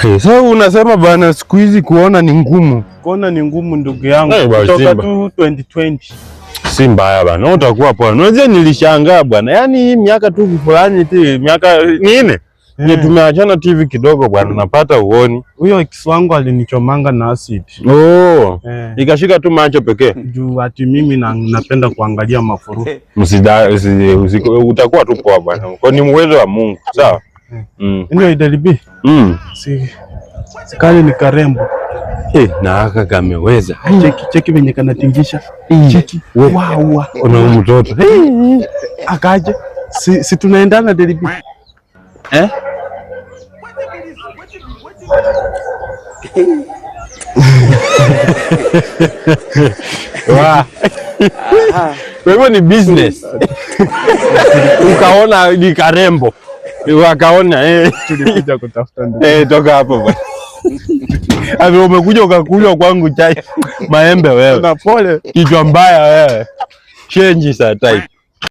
Hey, sasa unasema bwana, siku hizi kuona ni ngumu. Kuona ni ngumu ndugu yangu. Eh, bwana, Kutoka Simba. tu 2020. Si mbaya bwana, utakuwa poa. Unajua nilishangaa bwana, yaani hii miaka tu fulani tu, miaka 4 ni tumeachana TV kidogo bwana, napata uoni. Huyo ex wangu alinichomanga na acid. Oh, Eh. ikashika tu macho pekee. Juu ati mimi napenda kuangalia mafuru. Msida, usi, usi, utakuwa tu poa bwana, kwa ni uwezo wa Mungu, sawa? Ndio idalibi. Si sikali ni karembo. Eh, na haka kameweza. Cheki cheki venye kanatingisha. Cheki. Wow. Wow. Una huyu mtoto. Eh, Akaje? Si tunaendana delibi. Eh? Wa. Kwa hivyo ni business. Ukaona ni karembo. Wakaona eh. Tulikuja kutafuta ndugu. Eh, toka hapo bwana. Ame umekuja ukakunywa kwangu chai maembe wewe. Na pole. Kichwa mbaya wewe. Change saa type.